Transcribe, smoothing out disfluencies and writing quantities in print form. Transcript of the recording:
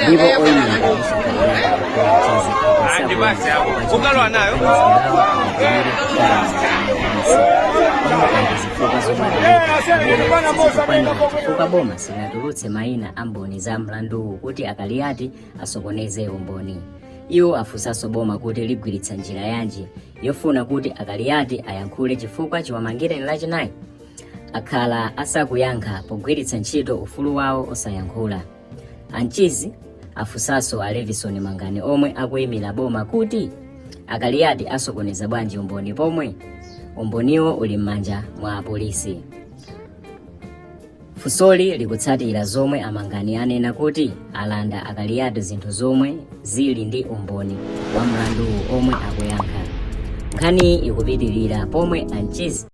Ndipo oyimira Ukalwa nayo. Zifukwa zomwe apereka chifukwa boma silinatulutse mayina a mboni za mlanduwu kuti a Kaliati asokoneze umboni. Iwo afunsanso boma kuti ligwiritsa njira yanji yofuna kuti a Kaliati ayankhule chifukwa chiwamangireni Lachinayi akhala asakuyankha pogwiritsa ntchito ufulu wawo osayankhula. A Mchizi afunsanso a Levison Mangani omwe akuyimira boma kuti a Kaliati asokoneza bwanji umboni pomwe umboniwo uli m'manja mwa apolisi. Funsoli likutsatira zomwe a Mangani anena kuti alanda a Kaliati zinthu zomwe zili ndi umboni wa mlanduwu omwe akuyankha. Nkhaniyi ikupitirira pomwe a Mchizi.